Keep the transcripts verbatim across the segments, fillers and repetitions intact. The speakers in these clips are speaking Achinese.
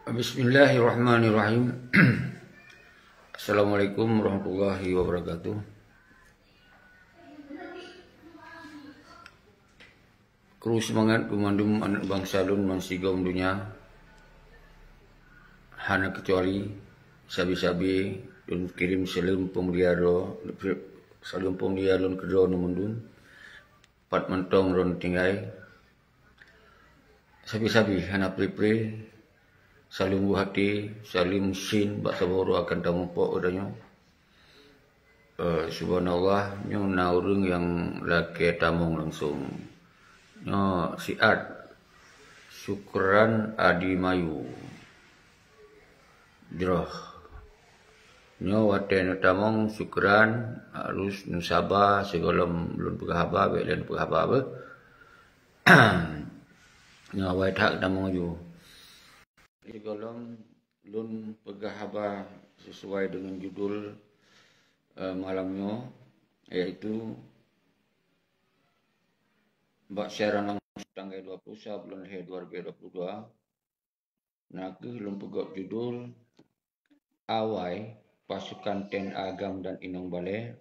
Bismillahirrahmanirrahim. Assalamualaikum warahmatullahi wabarakatuh. Kru seumangat keu mandum aneuk bansa lôn bansigom donya. Hana keucuali sabe-sabe lôn kirém saleuem peumulia droe, saleuem peumulia lôn keudroe ngon mandum. Pat mantong droe tinggai. Sabe-sabe hana pre-pre, saleuem buhati, saleuem sin bak saboh droe akan tamong pok geutanyoe. Eh, subhanallah, nyoe na ureuëng nyang lakée tamong langsong. Nyoe siat Syukran Adi Mayu. Jroh. Nyoe watée neutamong Syukran harus neusaba sigohlom lôn peugah haba, bék lé neupeugah haba beuh. Nyoe awai that tamong laju. Sigohlom lôn peugah haba sesuai dengan judul, eh, malam nyoe, yaitu bak siaran langsung tanggai dua puluh sa bulan lhée dua ribu dua puluh dua, na kheueh lôn peugét judul, Awai pasukan T N A GAM dan inong balée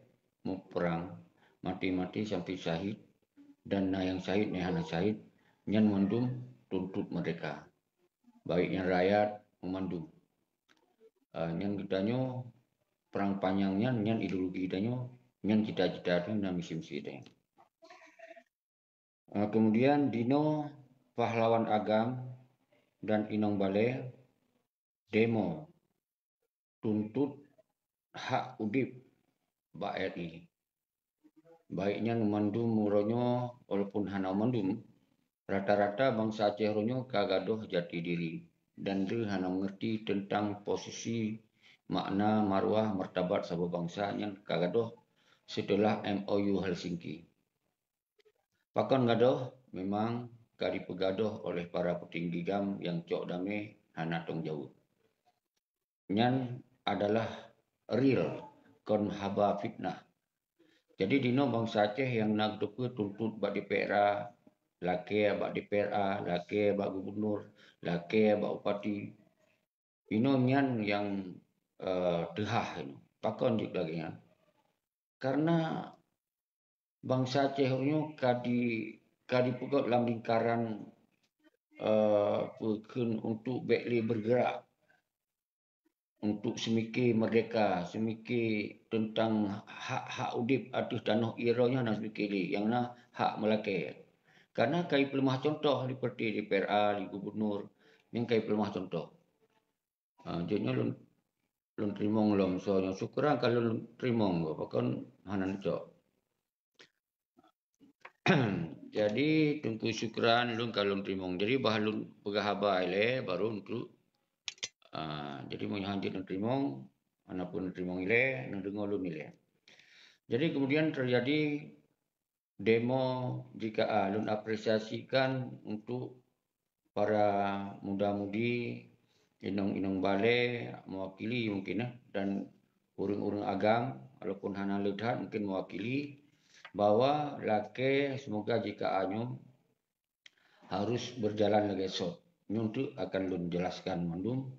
muprang, mati-mati sampai syahid, dan na nyang syahid, na hana syahid, nyan mandum tuntot merdeka. Baik nyan rakyat, mandum. Ah, nyan geutanyoe, perang panyang nyan, nyan ideologi geutanyoe, nyan cita-cita geutanyoe, nyan misi-misi geutanyoe. Ah, kemudian dinoe pahlawan agam dan inong balée demo tuntot hak udeb bak R I. Baik nyan mandum uroe nyoe walaupun hana mandum, rata-rata bansa Aceh uroe nyoe ka gadôh jati diri dan le hana mengerti tentang posisi, makna, marwah, martabat saboh bansa nyang ka gadôh seuteulah M O U Helsinki. Pakon gadôh? Memang ka dipeugadôh oleh para peutinggi GAM nyang cok damé hana tong jaweueb. Nyan adalah real, kon haba fitnah. Jadi dinoe bansa Aceh nyang na geuteupeue tuntot bak D P R A, lakée bak D P R A, lakée bak gubunur, lakée bak bupati. Inoe nyan nyang, eh, teuhah inoe. Pakon jeuet lagée nyan? Karena bansa Aceh uroe nyoe ka di, ka dipeugét lam lingkaran, eh, peue kheun untuk bék lé bergerak, untuk seumike merdeka, seumike tentang hak-hak udeb ateueh tanoh ie droe nyan hana seumike lé, nyang na hak meulakée. Karena ka jipeuleumah cuntoh seperti D P R A, di gubunur, nyang ka jipeuleumah cuntoh. Ah, jeuet nyoe lôn, lôn teurimong lom soe nyoe. Syukran ka lôn teurimong, pakon hana neucok. Jadi, Teungku Syukran lôn ka lôn teurimong. Jadi, bah lôn peugah haba ilée baru untuk, ah, jadi meunyoe hanjeuet lôn teurimong, hana peue lôn teurimong ilée, neudeungoe lôn ilée. Jadi, kemudian terjadi demo J K A, lôn apresiasikan untuk para muda-mudi, inong-inong balée mewakili mungkin, eh, dan ureuëng-ureuëng agam, walaupun hana le that mungkin mewakili, bahwa lakée semoga J K A nyoe harus berjalan lagée sot. Nyoe teuk akan lôn jelaskan mandum,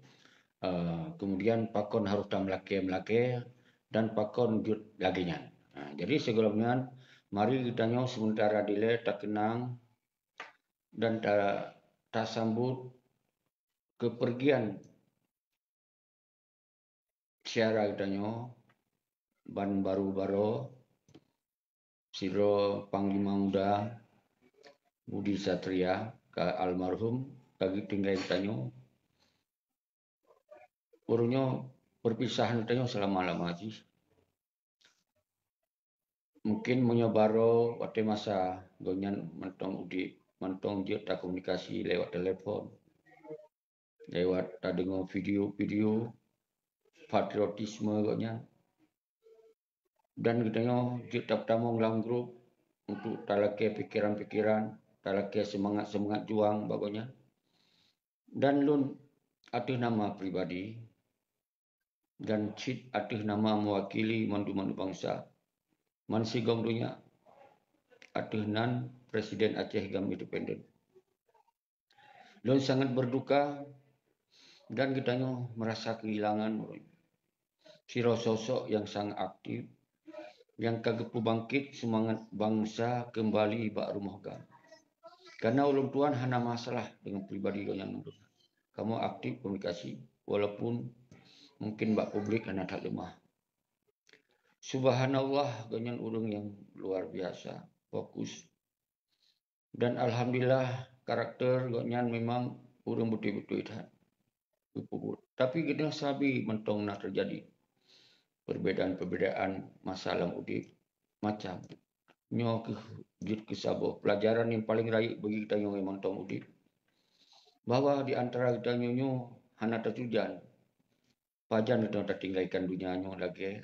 eh, kemudian pakon harus tameulakée-meulakée dan pakon jeuet lagée nyan. Nah, jadi sigohlom nyan, mari geutanyoe sementara dilée takeunang dan ta-, tasambot keupeurgian syedara geutanyoe, ban barô-barô, sidroe Panglima Muda Budi Satria ka almarhum, ka geutinggai geutanyoe. Uroe nyoe peupisahan geutanyoe seulama-lama jih. Mungkin meunyoe barô watée masa gobnyan mantong udeb, mantong jeuet takomunikasi lewat telepon, lewat tadeungoe video-video patriotisme gobnyan. Dan geutanyoe jeuet tapeutamong lam grup untuk talakée pikeran-pikeran, talakée seumangat-seumangat juang bak gobnyan. Dan lôn ateueh nama pribadi, dan cit ateueh nama meuwakili mandum-mandum bansa, bansigom donya, ateueh nan Presiden Aceh GAM Independen. Lôn sangat berduka Dan geutanyoe meurasa keuhilangan sidroe sosok nyang sangat aktif, nyang ka geupeubangkét seumangat bansa keumbali bak rumoh GAM. Kareuna ulôn tuan hana masalah deungon pribadi gobnyan ulôn. Kamoe aktif komunikasi, walaupun mungken bak publik hana that leumah. Subhanallah, gobnyan ureuëng nyang luar biasa, fokus. Dan alhamdulillah, karakter gobnyan memang ureuëng beutôi-beutôi that. Tapi geutanyoe sabe mantong na teujadi perbedaan-perbedaan masa lam udeb macam. Nyoe kheueh jeuet keu saboh peulajaran nyang paleng rayeuk bagi geutanyoe nyang mantong udeb, bahwa di antara geutanyoe nyoe hana tatujan pajan geutanyoe tatinggalkan donya nyoe lagée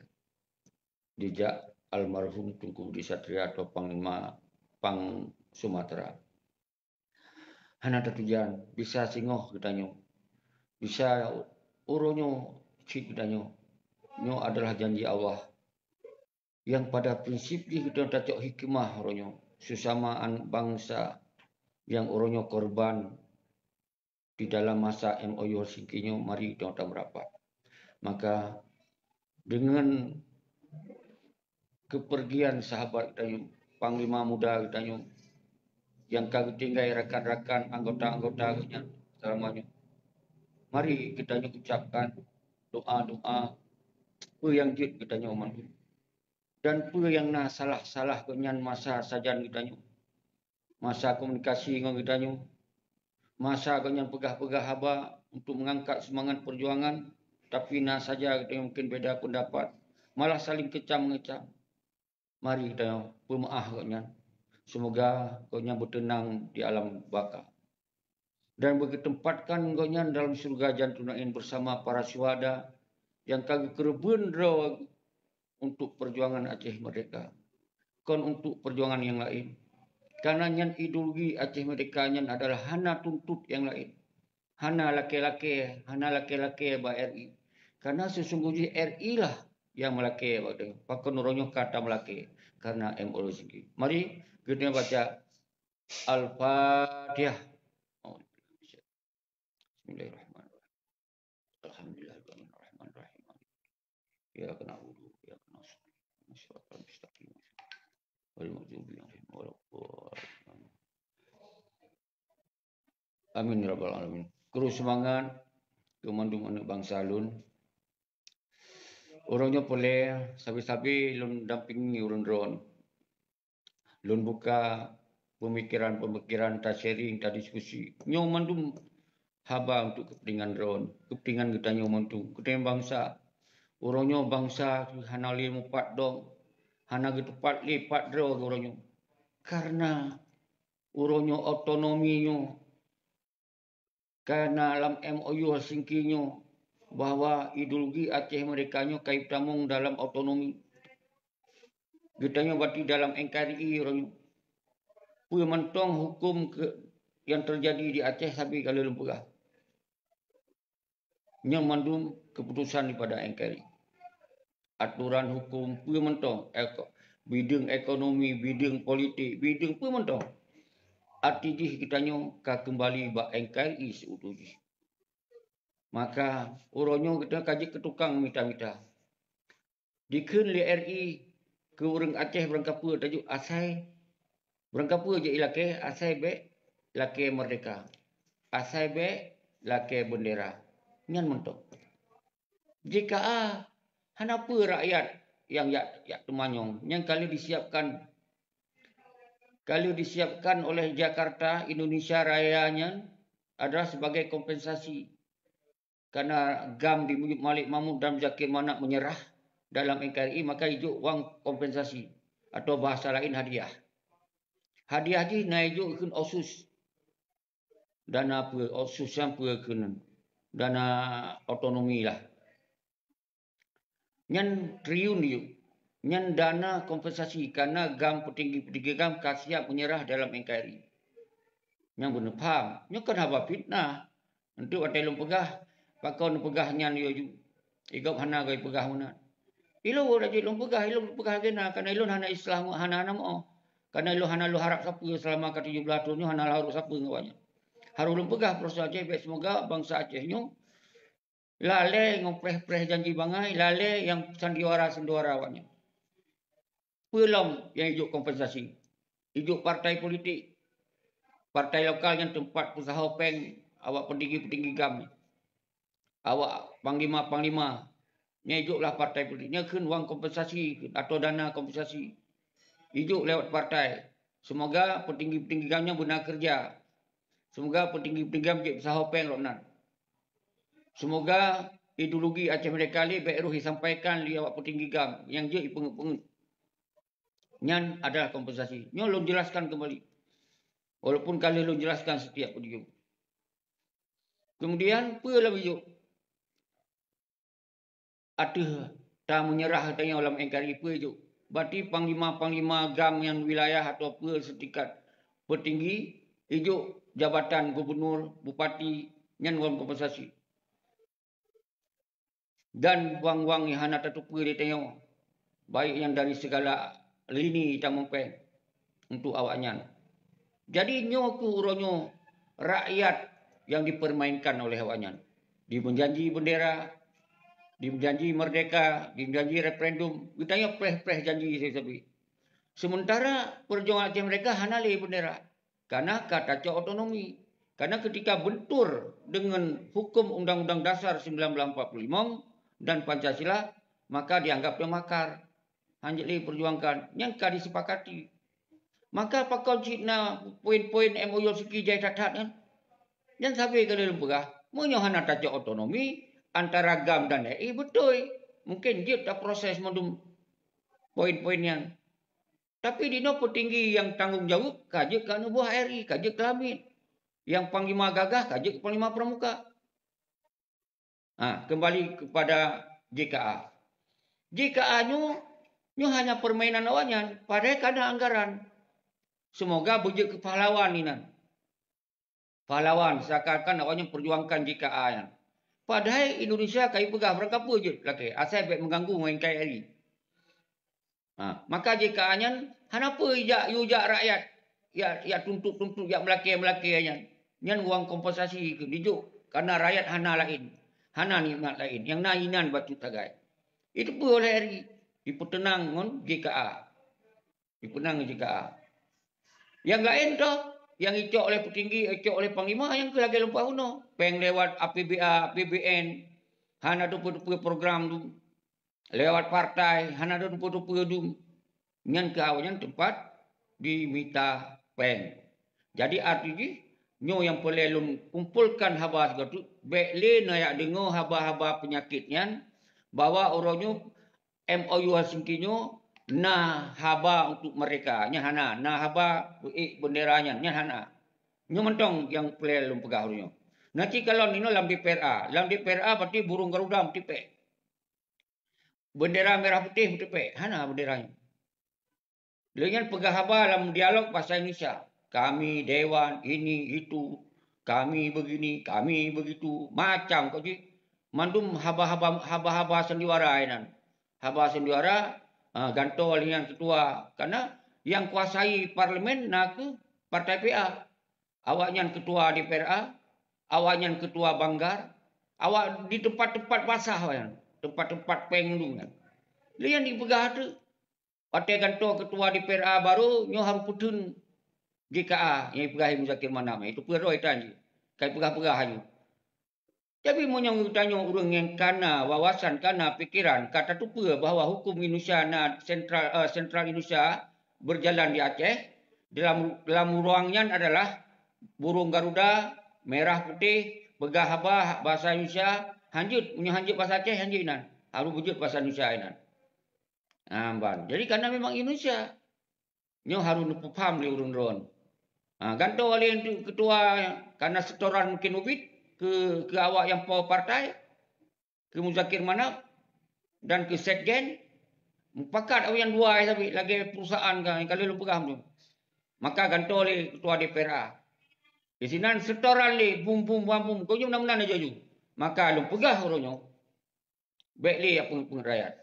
jijak almarhum Teungku Budi Satria atau Panglima Pang Sumatera. Hana tatujan, bisa singoh geutanyoe, bisa uroe nyoe cit geutanyoe. Nyoe adalah janji Allah nyang pada prinsip jih geutanyoe tacok hikmah uroe nyoe, sesama an-, bansa nyang uroe nyoe korban di dalam masa M O U Helsinki nyoe, mari geutanyoe tameurapat. Maka deungon keupeurgian sahabat geutanyoe, panglima muda geutanyoe, nyang ka geutinggai rakan-rakan anggota-anggota geuhnyan seulama nyoe, mari geutanyoe ucapkan doa-doa peue nyang jeuet geutanyoe mandum, dan peue nyang na salah-salah geuhnyan masa sajan geutanyoe, masa komunikasi ngon geutanyoe, masa gobnyan peugah-peugah haba untuk meungangkat seumangat peujuangan, tapi na saja geutanyoe mungken beda peundapat, malah saling kecam-mengecam. Mari geutanyoe peumeuáh gobnyan. Seumoga gobnyan beuteunang di alam baka dan beugeuteumpatkan gobnyan dalam syeuruga Jannatul Naim beusama para syuhada nyang ka geukeureubeuen droe untuk peujuangan Aceh Merdeka, kon untuk peujuangan nyang laén. Kareuna nyan ideologi Aceh Merdeka nyan adalah hana tuntot nyang laén, hana lakée-lakée, hana lakée-lakée bak R I. Kareuna seusunggoh jih R I lah nyang meulakée bak geutanyoe, pakon uroe nyoe ka tameulakée kareuna M O U Helsinki. Mari geutanyoe baca Al-Fatihah. Bismillahirrahmanirrahim. Alhamdulillahirrahmanirrahim. Iyyaka na'budu wa iyyaka nasta'in. Ihdinas siratal mustaqim. Ghairil maghdubi 'alaihim waladdallin. Amin ya rabbal alamin. Kru seumangat keu mandum aneuëk bansa lôn. Uroe nyoe peureulée sabe-sabe lôn dampingi ureuëng droen. Lôn buka peumikeran-peumikeran, ta-sharing, tadiskusi. Nyoe mandum haba untuk keupeuntingan droen, keupeuntingan geutanyoe mandum, keupeuntingan bansa. Uroe nyoe bansa hana lé mupat dong, hana geuteupat lé pat droe uroe nyoe. Kareuna uroe nyoe otonomi nyoe Kareuna lam M O U Helsinki nyoe bahwa ideologi Aceh Merdeka nyoe ka jitamong dalam otonomi. Geutanyoe bati dalam N K R I uroe nyoe. Peue mantong huköm keu nyang teujadi di Aceh sabe ka lheueh lôn peugah. Nyoe mandum keuputosan daripada N K R I. Aturan huköm peue mantong, eko-, bideueng ekonomi, bideueng politik, bideueng peue mantong. Até jih geutanyoe ka keumbali bak N K R I siutoe jih. Maka, uroe nyoe geutanyoe ka jeuet keu tukang mita-mita. Dikheun lé R I keu ureuëng Aceh beurangkapeue tajok asai, beurangkapeue jeuet ilakée, asai bék lakée merdeka, asai bék lakée beundera. Nyan mantong. J K A hana peue rakyat nyang jak, jak teumanyong, nyang ka lheueh disiapkan, ka lheueh disiapkan oleh Jakarta, Indonesia Raya nyan adalah sebagai kompensasi. Karena GAM di Malik Mahmud dan Muzakir Manaf menyerah dalam N K R I, maka ijok wang kompensasi atau bahasa lain hadiah. Hadiah jih na ijok kheun otsus. Dana peue, otsus nyang peue kheun, dana otonomi lah. Nyan triliun ijok. Nyan dana kompensasi karena GAM, petinggi-petinggi GAM ka siap menyerah dalam N K R I. Nyang beuneupham, nyoe kon haba fitnah. Enteuk watée lôn peugah, pakon peugah nyan yue ju. Igob hana goi peugah meunan. Ilôn laju lôn peugah, ilôn peugah lagée na, karena ilôn hana islah, hana, hana meuoh. Karena ilôn hana lôn harab sapeue selama ka tujoh blaih thon nyoe, hana lôn harab sapeue ngon awaknyan. Harôh lôn peugah peurasaan Aceh, bék seumoga bansa Aceh nyoe Lalée ngon preh-preh janji bangai, lalée nyang sandiwara-sandiwara awaknyan. Peue lom nyang ijok kompensasi? Ijok partai politik. Partai lokal nyang teumpat peusaho péng awak peutinggi-peutinggi GAM, awak panglima-panglima. Nyang ijok lah partai politik. Nyang kheun wang kompensasi atau dana kompensasi. Ijok lewat partai. Semoga peutinggi-peutinggi GAM nyan beuna keureuja. Semoga peutinggi-peutinggi GAM jeuet peusaho péng lom nan. Semoga ideologi Aceh Merdeka lé bék roh jisampaikan lé awak peutinggi GAM nyang jeuet jipeungeut-peungeut. Nyan adalah kompensasi. Nyoe lôn jelaskan keumbali. Walaupun ka lheueh lôn jelaskan setiap video. Kemudian, peue lom ijok? Ateueh tameunyeurah tanyoe lam N K R I peue ijok? Berarti panglima-panglima GAM nyang wilayah atau peue setingkat peutinggi ijok jabatan gubunur, bupati, nyan ngon kompensasi. Dan wang-wang nyang hana tateupeue lé tanyoe, baik nyang dari sigala lini tamong péng untuk awaknyan. Jadi nyoe keuh uroe nyoe rakyat nyang dipeurmainkan oleh awaknyan. Dimeujanji beundera, dimeujanji merdeka, dimeujanji referendum, geutanyoe preh-preh janji sabe-sabe. Sementara peujuangan Aceh Merdeka hana lé beundera. Karena ka tacok otonomi. Karena ketika bentur dengan hukum Undang-Undang Dasar sembilan belas empat puluh lima dan Pancasila, maka dianggap teumakar. Hanjeuet lé perjuangkan. Nyan ka disepakati. Maka pakon cit na poin-poin M O U Helsinki jai that-that nyan? Nyan sabe ka lheueh lôn peugah, meunyoe hana tacok otonomi antara GAM dan R I, beutôi. Mungkin jeuet taproses mandum poin-poin nyan. Tapi dinoe peutinggi nyang tanggong jaweueb ka jeuet keu aneuk buah R I, ka jeuet keu Hamid. Nyang panglima gagah ka jeuet keu panglima pramuka. Ha, keumbali keupada J K A. J K A nyoe, nyoe hanya peurmainan awaknyan, padahai ka na anggaran. Semoga beujeuet keu pahlawan inan. Pahlawan, seakan-akan awaknyan perjuangkan J K A nyan. Padahai Indonesia ka jipeugah barangkapeue jeuet lakée, asai bék meuganggu ngon N K R I. Ha, maka J K A nyan hana peue jak, yue jak rakyat, jak, jak tuntot-tuntot, jak meulakée-meulakée nyan. Nyan uang kompensasi keu dijok, karena rakyat hana laén, hana nikmat laén, nyang na inan bacut sagai. Itu peue oleh R I, dipeuteunang ngon J K A. Dipeuteunang ngon J K A. Nyang laén toh, nyang icok oleh peutinggi, icok oleh panglima, nyang keu lagée lumpah unoe. Péng lewat A P B A, A P B N, hana teupeue-teupeue program tu. Lewat partai, hana teupeue-teupeue dum. Nyan keu awaknyan teumpat jimita péng. Jadi, arti jih, nyoe nyang peureulée lôn kumpolkan haba sigoe teuk, bék lé neuyak deungoe haba-haba peunyakét nyan, bahwa uroe nyoe M O U Helsinki nyoe na haba untuk merdeka, nyan hana. Na haba beuék beundera nyan, nyan hana. Nyoe mantong nyang peureulée lôn peugah uroe nyoe. Na cit kalon inoe lam D P R A. Lam D P R A berarti burung garuda meutipék. Beundera merah putih meutipék, hana beundera nyan. Lheueh nyan peugah haba lam dialog bahasa Indonesia. Kami dewan, ini, itu, kami begini, kami begitu, macam kok jih. Mandum haba-haba, haba-haba sandiwara inan. Haba sandiwara, ha, gantoe lé nyan ketua. Karena nyang kuasai parlemen na kheueh partai P A. Awaknyan ketua D P R A, awaknyan ketua Banggar, awak di tempat-tempat basah awaknyan, tempat-tempat péng tu nyan. Lé nyan dipeugah teuk, watée gantoe ketua D P R A baru, nyoe harôh peuteun J K A nyang jipeugah Muzakir Manaf, itu peue droe tan jih, ka jipeugah-peugah aju. Tapi meunyoe geutanyoe ureuëng nyang kana wawasan, kana pikeran, ka tateupeue bahwa huköm Indonesia na sentral, eh, sentral Indonesia berjalan di Aceh, dalam, dalam ruang nyan adalah burung garuda, merah putih, peugah haba bahasa Indonesia, hanjeuet, meunyoe hanjeuet bahasa Aceh, hanjeuet inan. Harôh beujeuet bahasa Indonesia inan. Ah, ban. Jadi, kana memang Indonesia. Nyoe harôh neupeupaham lé ureuëng droen. Ha, gantoe lé ketua, kana setoran mungkin ubit keu, keu awak nyang po partai, keu Muzakir Manaf dan keu sekjen, mupakat awaknyan dua sabe lagée perusahaan ka, ka lheueh lôn peugah tu. Maka gantoe lé ketua D P R A. Di sinan setoran lé bum, bum, bum, bum, keu nyoe meunan-meunan laju-laju. Maka lôn peugah uroe nyoe, bék lé jak peungeut-peungeut rakyat.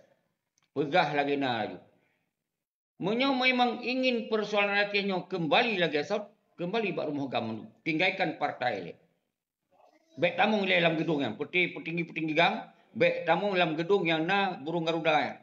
Peugah lagée na laju. Meunyoe memang ingin persoalan Aceh nyoe keumbali lagée sot, keumbali bak rumoh GAM mandum. Tinggalkan partai lé. Bék tamong ilée lam geudong nyan, peuti-, peutinggi-peutinggi GAM, bék tamong lam geudong nyang na burung garuda nyan.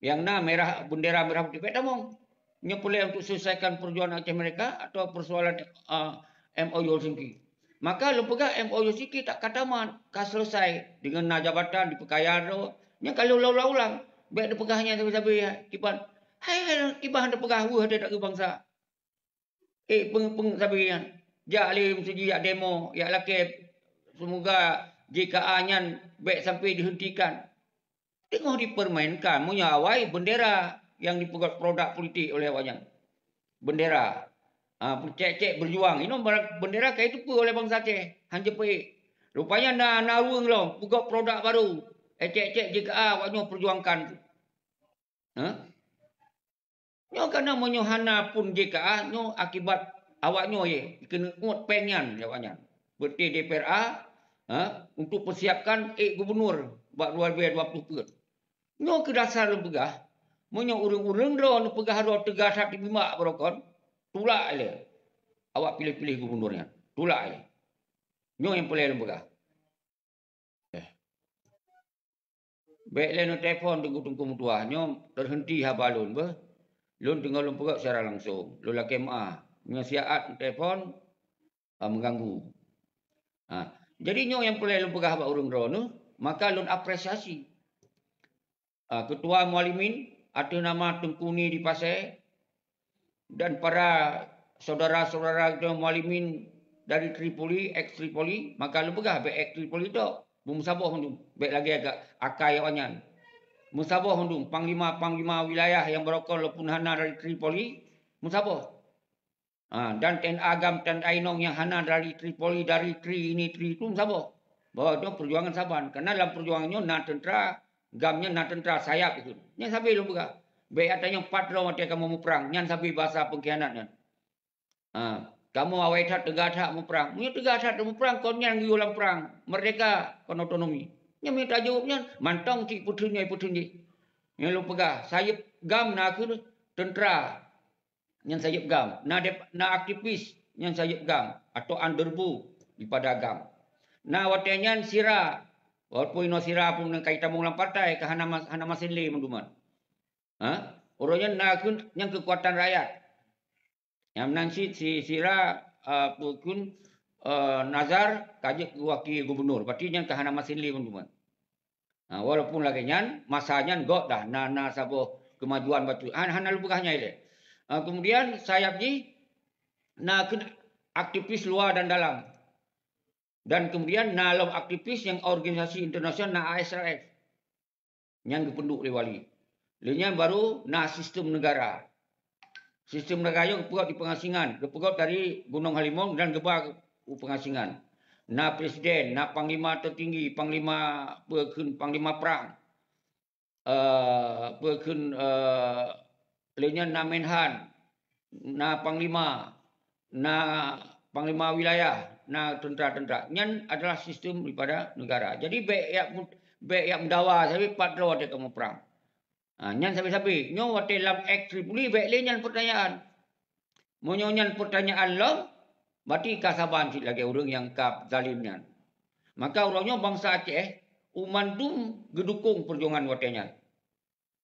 Nyang na merah, bendera merah putih, bék tamong. Nyoe peureulée untuk selesaikan perjuangan Aceh Merdeka atau persoalan, ah, M O U Helsinki. Maka lôn peugah M O U Helsinki tak ka tamat, ka selesai. Deungon na jabatan dipeukaya droe, nyan ka lôn ulang-ulang. Bék neupeugah nyan sabe-sabe, kiban, hai, hai, kiban neupeugah weueh até taeu bansa. Eh, peng-, peng-, sabe nyan. Jak lé meuseujid, jak demo, jak lakée. Semoga J K A nyan bék sampai dihentikan. Teungoh dipermainkan, meunyoe awai bendera nyang dipeugét produk politik oleh awaknyan. Bendera. Ha, cék-cék berjuang. Inoe barang bendera ka jiteupeue oleh bansa Aceh. Han jeuet peuék. Rupanya na, na ureuëng lom peugét produk baru. Eh, cék-cék J K A awaknyoe perjuangkan. Ha? Nyoe kana meunyoe hana pun J K A, nyoe akibat awaknyoe ye, keuneuk ngot péng nyan lé awaknyan. Beutôi D P R A, ha, untuk persiapkan ék gubunur bak dua ribu dua puluh peuet. Nyoe keu dasar lôn peugah, meunyoe ureuëng-ureuëng droe neupeugah droe teuga that teubimbak beurokon, tulak ilée awak piléh-piléh gubunur nyan. Tulak ilée. Nyoe nyang peureulée lôn peugah. Eh. Bék lé neutelepon teungku-teungku meutuah, nyoe teuhenti haba lôn beuh. Lôn teungoh lôn peugét secara langsong. Lôn lakée meuáh. Nyoe siat neutelepon, ah, mengganggu. Ah, jadi nyoe nyang peureulée lôn peugah bak ureuëng droeneuh, maka lôn apresiasi. Ah, Ketua Mualimin ateueh nama Teungku Ni di Pasé, dan para saudara-saudara kita Mualimin dari Tripoli, ex Tripoli, maka lôn peugah bék ex Tripoli tok, beumeusaboh mandum, bék lagée akai awaknyan. Meusaboh mandum, panglima-panglima wilayah nyang beurokon lopun hana dari Tripoli, meusaboh. Ha, dan T N A GAM, T N A inong nyang hana dari Tripoli, dari Tri ini, Tri itu, meusaboh. Bahwa itu perjuangan saban. Karena dalam perjuangan nyoe na tentara, GAM nyan na tentara sayap itu. Nyan sabe lôn peugah. Bék ata nyang pat droe watée kamoe muprang, nyan sabe bahasa pengkhianat nyan. Ha, kamoe awai that teuga that muprang. Meunyoe teuga that muprang, kon nyan geuyue lam prang. Merdeka, kon otonomi. Nyan meunyoe tajaweueb nyan, mantong cit peutheun nyoe peutheun jih. Nyan lôn peugah, sayeup GAM na kheueh tentara. Nyan sayeup GAM. Na dep-, na aktivis, nyan sayeup GAM atau underbu daripada GAM. Na watée nyan sira, walaupun inoe sira pun ka jitamong lam partai, ka hana mas-, hana masen lé mandum nyan. Ha? Uroe nyan na kheueh nyang keukuatan rakyat. Nyang meunan cit si sira, ah, peue kheun, eh, Nazar ka jeuet keu wakil gubunur. Berarti nyan ka hana masen lé mandum nyan. Ha, walaupun lagée nyan, masa nyan gét dah na, na saboh kemajuan bacut. Han, hana lôn peugah nyan ilée. Ha, kemudian sayap jih na kheueh aktivis luwa dan dalam. Dan kemudian na lom aktivis nyang organisasi internasional na A S R F. Nyang geupeunduek lé wali. Lé nyan baru na sistem negara. Sistem negara nyoe geupeugét di pengasingan, geupeugét dari Gunong Halimong dan geuba u pengasingan. Na presiden, na panglima tertinggi, panglima peue kheun, panglima prang, eh, peue kheun, eh, lé nyan na menhan, na panglima, na panglima wilayah, na tentara-tentara. Nyan adalah sistem daripada negara. Jadi bék yak mu-, bék yak meudawa sabe pat droe watée kamoe prang. Ha, nyan sabe-sabe. Nyoe watée lam ex Tripoli bék lé nyan pertanyaan. Meunyoe nyan pertanyaan lom, berarti ka saban cit lagée ureuëng nyang ka zalim nyan. Maka uroe nyoe bansa Aceh, u mandum geudukong perjuangan watée nyan.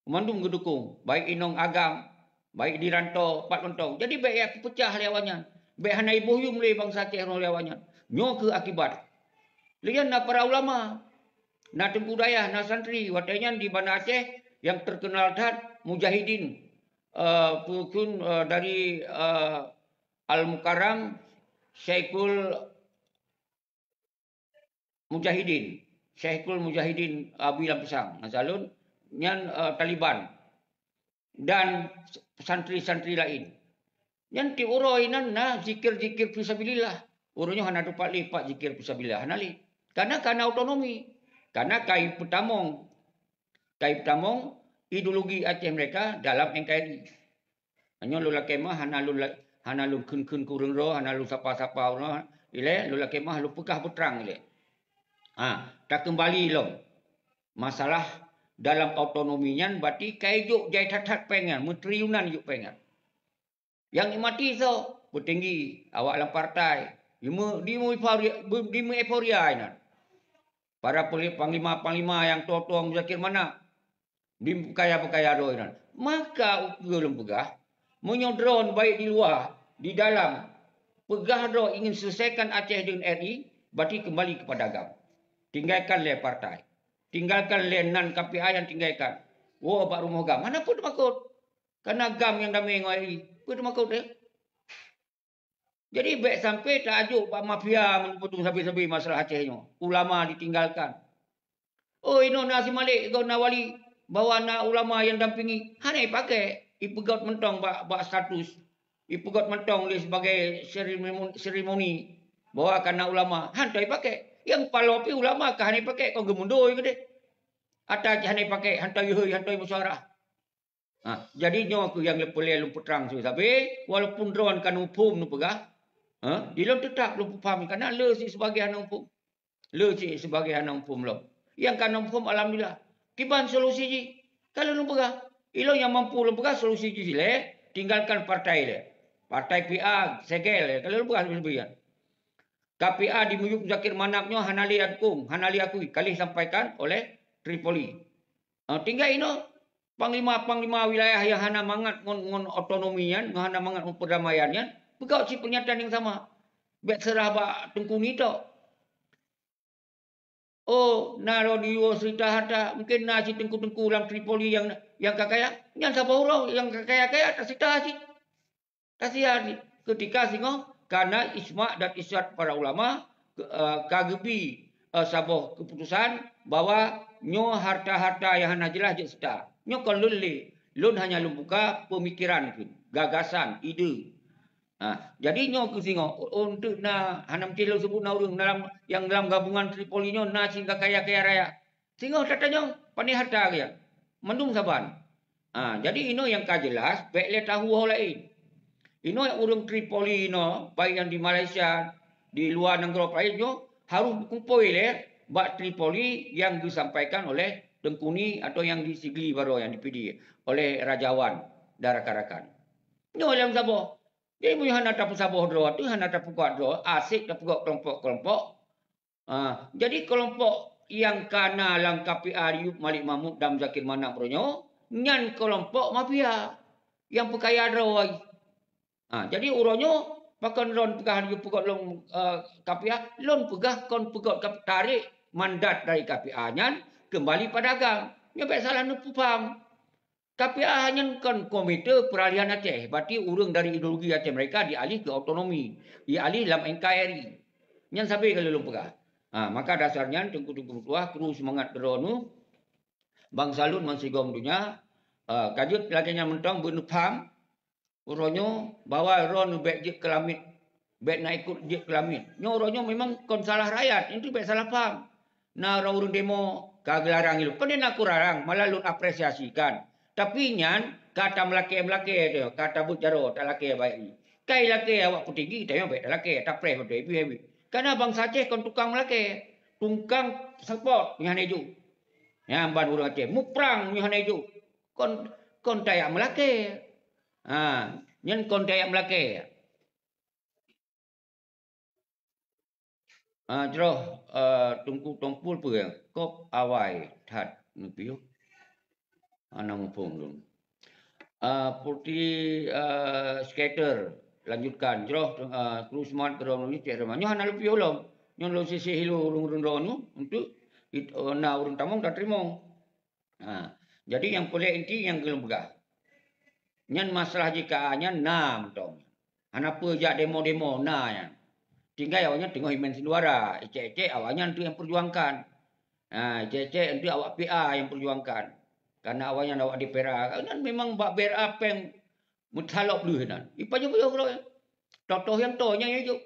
U mandum geudukong, baik inong agam, baik di rantau, pat mantong. Jadi bék yak peupeucah lé awaknyan. Bék hana iboh yuem lé bansa Aceh uroe lé awaknyan. Nyoe kheueh akibat. Lé nyan na para ulama, na teungku dayah, na santri, watée nyan di Banda Aceh nyang terkenal that mujahidin, eh, peue kheun, eh, dari, eh, Al-Mukarram Syekhul Mujahidin, Syekhul Mujahidin Abi Lam Pisang, masa lôn nyan, eh, Taliban, dan santri-santri laén. Nyan tiep uroe inan na zikir-zikir fisabilillah. Uroe nyoe hana teumpat lé pat zikir fisabilillah, hana lé. Karena ka na otonomi. Karena ka jipeutamong, ka jipeutamong ideologi Aceh Merdeka dalam N K R I. Nyoe lôn lakée meuáh hana lôn la-, hana lôn kheun-kheun keu ureuëng droe, hana lôn sapa-sapa ureuëng droe. Ilée lôn lakée meuáh lôn peugah beutrang ilée. Ha, takeumbali lom. Masalah dalam otonomi nyan berarti ka jijok jai that-that péng nyan, meutriliunan jijok péng nyan. Nyang jimati soe? Peutinggi, awak lam partai. Dime-, dime-, euforia, be-, dime-, euforia inan. Para peli-, panglima-panglima nyang toe-toe Muzakir Manaf, dipeukaya-peukaya droe inan. Maka ukeue lôn peugah, meunyoe droeneuh baik di luwa, di dalam, peugah droe ingin selesaikan Aceh deungon R I, berarti kembali kepada GAM. Tinggalkan lé partai. Tinggalkan lé nan K P A nyang tinggalkan. Woe bak rumoh GAM. Hana peue teumakot. Karena GAM nyang damé ngon R I. Peue teumakot, eh? Jadi, bék sampai taajok bak mafia meunyoe sabe-sabe masalah Aceh nyoe. Ulama ditinggalkan. Oh, inoe na si Malik, gob na wali, bahwa na ulama nyang dampingi. Hana ipakai, ipeugot mantong bak, bak status. Ipeugot mantong lé sibagai seremoni, seremoni bahwa ka na ulama. Hana ipakai. Nyang paloe pih ulama ka hana ipakai, kon geumundoi keudeh. Ata hana ipakai, hana ihôi, hana musyawarah. Ha, jadi nyoe kheueh nyang leupeureulée lôn peutrang sabe-sabe, walaupun droeneuh ka muphom neupeugah, ha, di lôn teutab lôn peupham, karena le cit sibagai hana muphom. Le cit sibagai hana muphom lom. Nyang ka na muphom, alhamdulillah. Kiban solusi jih? Ka lôn peugah. Ilôn nyang mampu lôn peugah solusi jih lé, tinggalkan partai lé. Partai P A, segel lé. Ka lôn peugah leubeh-leubeh nyan. K P A di miyueb Muzakir Manaf nyoe hana lé dukong, hana lé akui. Ka lheueh sampaikan oleh Tripoli. Ah, tinggai inoe, panglima-panglima wilayah nyang hana mangat ngon, ngon otonomi nyan, nyang hana mangat ngon perdamaian nyan, peugah cit pernyataan nyang sama. Bék seurah bak Teungku Ni tok. Oh, na lôn yue seurita harta, mungkin na cit teungku-teungku lam Tripoli nyang, nyang ka kaya. Nyan saboh uroe nyang ka kaya-kaya taseurita cit. Kasihan, ketika singoh ka na ijma dan ijtihad para ulama, eh, ka geubi, eh, saboh keputusan bahwa nyoe harta-harta nyang hana jeulaih jeuet seurita. Nyoe kon lôn lé, lôn hanya lôn buka pemikiran keuh, gagasan, ide. Ha, jadi nyoe keuh singoh, untuk na, hana meusti lôn sebut na ureuëng dalam, nyang dalam gabungan Tripoli nyoe na cit ka kaya-kaya raya. Singoh tatanyong, pane harta keuh nyan? Mandum saban. Ha, jadi inoe nyang ka jeulaih, bék lé tahu ho laén. Inoe ureuëng Tripoli inoe, baik nyang di Malaysia, di luwa nanggroe laén nyoe, harôh meukumpôi lé bak Tripoli nyang geusampaikan oleh Teungku Ni atau nyang di Sigli baroe nyang di Pidie oleh Raja Wan dan rakan-rakan. Nyoe nyang saboh. Jadi, meunyoe hana tapeusaboh droe, tu hana tapeukuat droe, asék tapeugot keulompok-keulompok, ah, jadi keulompok nyang ka na lam K P A Ayub Malik Mahmud dan Muzakir Manaf uroe nyoe, nyan keulompok mafia nyang peukaya droe. Ah, jadi uroe nyoe, pakon lôn peugah laju peugot lôn, eh, K P A, lôn peugah kon peugot K P A, tarek mandat dari K P A nyan keumbali pada GAM. Nyoe bék salah neupeupham. K P A nyan kon Komite Peralihan Aceh, berarti ureuëng dari ideologi Aceh Merdeka dialih keu otonomi, dialih lam N K R I. Nyan sabe ka lôn peugah. Ha, maka dasar nyan, Teungku-teungku meutuah, kru seumangat droeneuh, bansa lôn bansigom donya, ha, ka jeuet lagée nyan mantong beuneupaham, uroe nyoe bahwa droeneuh bék jeuet keu lamiet, bék na ikot jeuet keu lamiet. Nyoe uroe nyoe memang kon salah rakyat, nyan tu bék salah paham. Na ureuëng demo ka geularang ilôn. Kon na kularang, malah lôn apresiasikan. Tapi nyan ka tameulakée-meulakée teuh, ka tabeuet jaroe talakée baét nyoe. Kai lakée awak peutinggi, tanyoe bék talakée, tapreh beutôi bih-bih. Karena bansa Aceh kon tukang meulakée, tukang seupôt nyan hana jok. Nyan ban ureuëng Aceh muprang nyoe hana jok. Kon, kon tajak meulakée. Ha, nyan kon tajak meulakée. Ah, jroh, eh, Teungku Tompul peue, kop awai that neupiôh. Hana muphom lôn. Ah, Putri, eh, Skater, lanjutkan. Jroh, eh, kru seumangat keudroe nyoe cék Rema. Nyoe hana lôn piôh lom. Nyoe lôn sisih ilôn ureuëng-ureuëng droeneuh untuk it-, eh, na ureuëng tamong tateurimong. Ha, jadi nyang peureulée inti nyang keu lôn peugah. Nyan masalah J K A nyan na mantong. Hana peue jak demo-demo na nyan. Tinggai awaknyan teungoh imen siluara, icek-icek awaknyan tu nyang perjuangkan. Ha, icek-icek tu awak P A nyang perjuangkan. Karena awaknyan awak di P R A. Nyan memang bak P R A péng meutalop lheueh nyan. Ipajoh-pajoh keudroe. Toh-toh nyang toe nyan jok.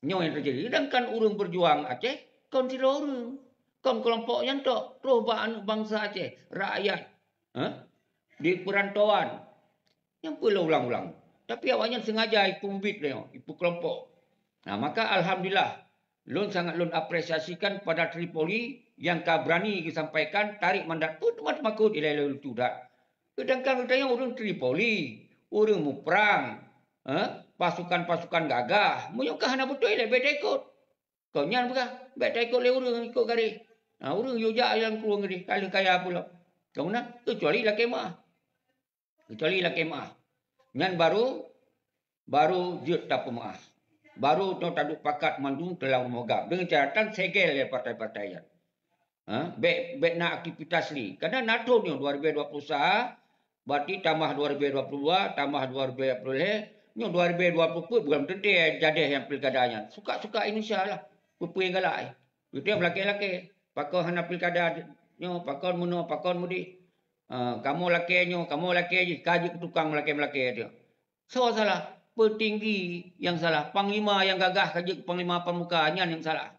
Nyoe nyang teujadi. Sedangkan ureuëng beujuang Aceh kon sidroe ureuëng. Kon keulompok nyan tok, troh bak aneuëk bansa Aceh, rakyat, eh, di peurantauan. Nyang peue lôn ulang-ulang. Tapi awaknyan sengaja ipeubiet lé nyoe, ipeukelompok. Nah, maka alhamdulillah, lôn sangat lôn apresiasikan pada Tripoli nyang ka beurani geusampaikan tarek mandat peue teuma teumakot ilée lôn tudat. Sedangkan geutanyoe ureuëng Tripoli, ureuëng muprang, eh, pasukan-pasukan gagah. Meunyoe ka hana beutôi lé, bék taikot. Kon nyan peugah, bék taikot lé ureuëng ikot garéh. Ha, ureuëng yue jak nyang krueng garéh, ka lheueh kaya pulo. Kon meunan, keucuali lakée meuáh. Keucuali lakée meuáh. Nyan baru, baru jeuet tapeumeuáh. Baru nyoe taduek pakat mandum teulam rumoh agam. Deungon catatan segel lé partai-partai nyan. Ha? Bék, bék na aktivitas lé. Karena na thon nyoe dua ribu dua puluh satu, berarti tamah dua ribu dua puluh dua, tamah dua ribu dua puluh lhée, nyoe dua ribu dua puluh peuet bukan teuntée jadeh nyang pilkada nyan. Suka-suka Indonesia lah. Peue-peue nyang galak, eh. Beutôi lakée-lakée. Pakon hana pilkada nyoe, pakon meunoe, pakon mudih. Ha, kamoe lakée nyoe, kamoe lakée jih, ka jeuet keu tukang meulakée-meulakée tu. Soe salah? Peutinggi nyang salah. Panglima nyang gagah ka jeuet keu panglima pramuka, nyan nyang salah.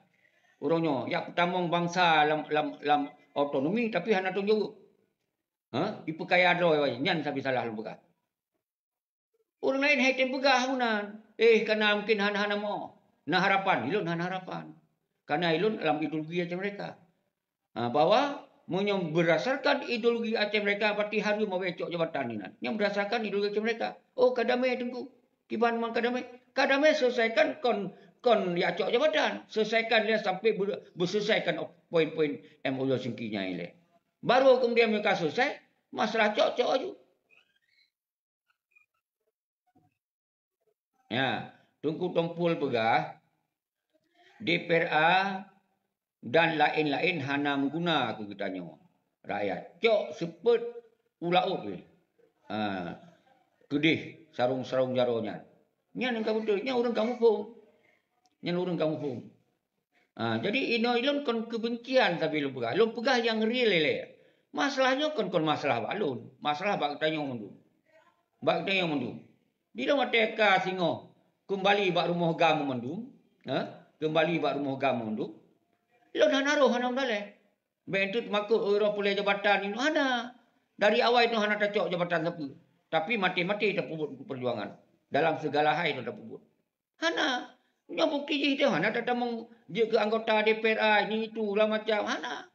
Uroe nyoe, jak peutamong bansa lam, lam, lam otonomi, tapi hana tanggung jaweueb. Ha? Ipeukaya droe, nyan sabe salah lôn peugah. Ureuëng laén hai tem peugah meunan. Eh, kana mungkin hana-hana mo. Na harapan, ilôn hana harapan. Karena ilôn lam ideologi Aceh Merdeka. Ha, bahwa meunyoe berdasarkan ideologi Aceh Merdeka, berarti harus mau cok jabatan inan. Nyang berdasarkan ideologi Aceh Merdeka. Oh, ka damé Teungku. Kiban mang ka damé. Ka damé selesaikan kon, kon ya cok jabatan. Selesaikan dia sampai ber, berselesaikan poin-poin M O U Helsinki nyan ilée. Baru kemudian mereka selesai, masalah cok, cok aju. Ya, Teungku Tompul peugah, D P R A dan laén-laén hana meuguna keu geutanyoe rakyat. Cok seupôt u laôt weh. Ha, keudeh sarong-sarong jaroe nyan. Nyan nyang ka beutôi, nyan ureuëng ka muphom. Nyan ureuëng ka muphom. Ha, jadi inoe ilôn kon keubencian sabe lôn peugah. Lôn peugah nyang real ilée. Masalah nyoe kon, kon masalah bak lôn. Masalah bak geutanyoe mandum. Bak geutanyoe mandum. Di lôn watée ka singoh keumbali bak rumoh GAM mandum, ha? Keumbali bak rumoh GAM mandum. Lôn hana roh hana meudaleh. Bék enteuk teumakot, "Oh, roh peureulée jabatan nyoe." Hana. Dari awai nyoe hana tacok jabatan sapeue. Tapi maté-maté tapeubuet untuk perjuangan. Dalam segala hai nyoe tapeubuet. Hana. Nyoe bukti jih teuh hana tatamong jeuet keu anggota D P R A, ini itu, lah macam. Hana.